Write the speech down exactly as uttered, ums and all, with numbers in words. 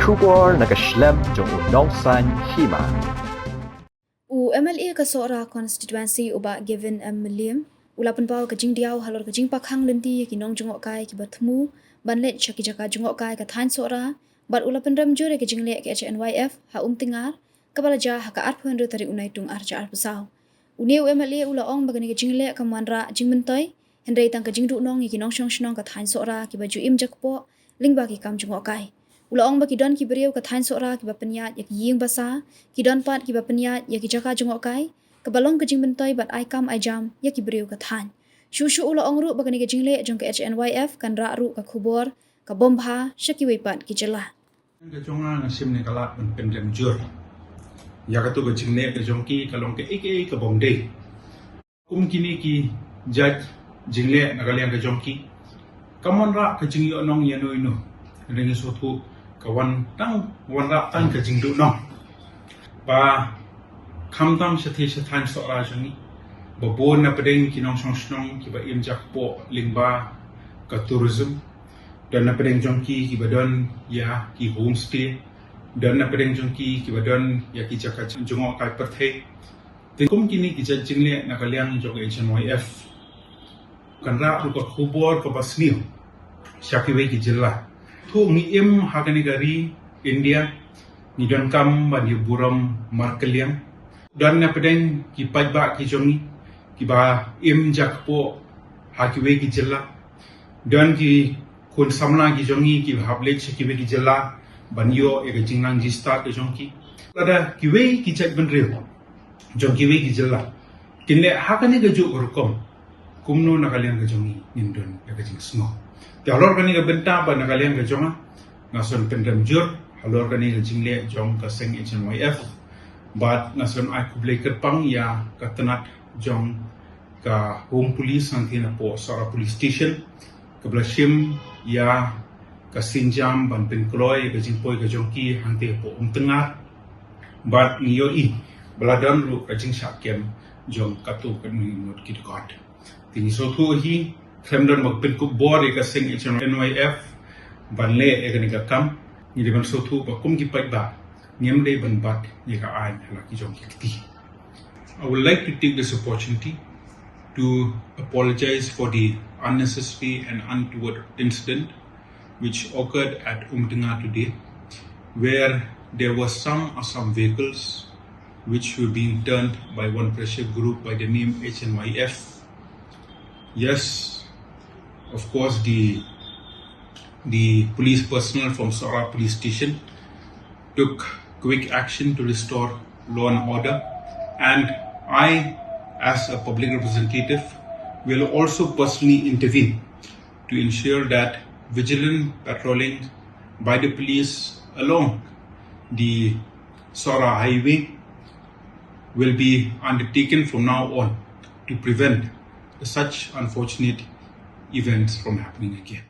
Khubor na ka shlem jong u Nongsaiñ Hima. U M L A ka Sohra constituency u Bah Gavin M Mylliem u la pynpaw ka jingdiaw halor ka jingpakhang lynti ïa ki nongjngohkai kiba thmu ban leit sha ki jaka jngohkai ka thaiñ Sohra, bad u la pynrem jur ïa ka jingleh ka H N Y F ha Umtyngar, kaba la jia ha ka arphew hynriew tarik u Naitung arhajar arphew saw. Une u M L A u la ong ba kane ka jingleh kam wanrah jingmyntoi, hynrei tang ka jingduhnong ïa ki nongshong shnong ka thaiñ Sohra kiba ju im jakpoh lyngba ki kam jngohkai. U la ong ba ki don ki briew ka thaiñ Sohra kiba pynïaid ïa ki ïing basa, ki don pat kiba pynïaid ïa ki jaka jngohkai, kaba long ka jingmyntoi bad ai kam ai jam ïa ki briew ka thaiñ. Shuh shuh u la ong ruh ba kane ka jingleh jong ka H N Y F kan rah ruh ka khubor ka bym bha sha kiwei pat ki jylla. Ka jong nga, nga shim ne ka lad ban pynrem jur ïa katu ka jingleh ka jong ki, ka long kaei kaei ka bym dei. Kum kine ki jait jingleh na ka liang ka jong ki, kam wanrah ka jingïohnong ïano ïano. Hynrei ngi sngewthuh ka wan tang, wanrah tang ka jingduhnong. Ba khamtam shatei sha thaiñ Sohra jong ngi, ba bun na pdeng ki nongshong shnong kiba im jakpoh lyngba ka tourism, don na pdeng jong ki kiba don ïa ki homestay, don na pdeng jong ki kiba don ïa ki jaka jngohkai pyrthei. Te kum kine ki jait jingleh na ka liang jong ka H N Y F kan rah ruh ka khubor kaba sniew sha kiwei ki jylla. Sngewthuh ngi im ha kane ka ri India, ngi donkam ban ïa burom markylliang. Don na pdeng ki paidbah ki jong ngi kiba im jakpoh ha kiwei ki jylla. Don ki khun samla ki jong ngi kiba hap leit sha kiwei ki jylla ban ïoh ïa ka jingnang jingstad ka jong ki. Lada kiwei ki jaitbynriew jong kiwei ki jylla kin leh ha kane kajuh ka rukom, kumno na ka liang ka jong ngi ngin don ïa ka jingsngew? Te halor kane ka bynta bad na ka liang ka jong nga, nga sngewbha pynrem jur halor kane ka jingleh jong ka seng H N Y F. Bad nga sngewbha ai khublei kyrpang ïa ka tnat jong ka Home Police hangtei napoh Sohra Police Station, kaba la shim ïa ka sienjam ban pynkloi ïa ka jingpoi ka jong ki hangtei hapoh Umtyngar. Bad ngi ïohi ba la don ruh ka jingshah kem jong katto katne ngut ki dkhot. Te ngi sngewthuh hi, khlem don ba pynkup bor ïa ka seng H N Y F ban leh ïa kane ka kam, ngi dei ban sngewthuh ba kum ki paidbah ngim dei ban bat ïa ka aiñ ha la ki jong ki kti. I would like to take this opportunity to apologize for the unnecessary and untoward incident which occurred at Umtyngar today, where there were some Assam vehicles which were being turned by one pressure group by the name H N Y F. Yes, of course, the the police personnel from Sohra Police Station took quick action to restore law and order, and I, as a public representative, will also personally intervene to ensure that vigilant patrolling by the police along the Sohra Highway will be undertaken from now on to prevent such unfortunate events from happening again.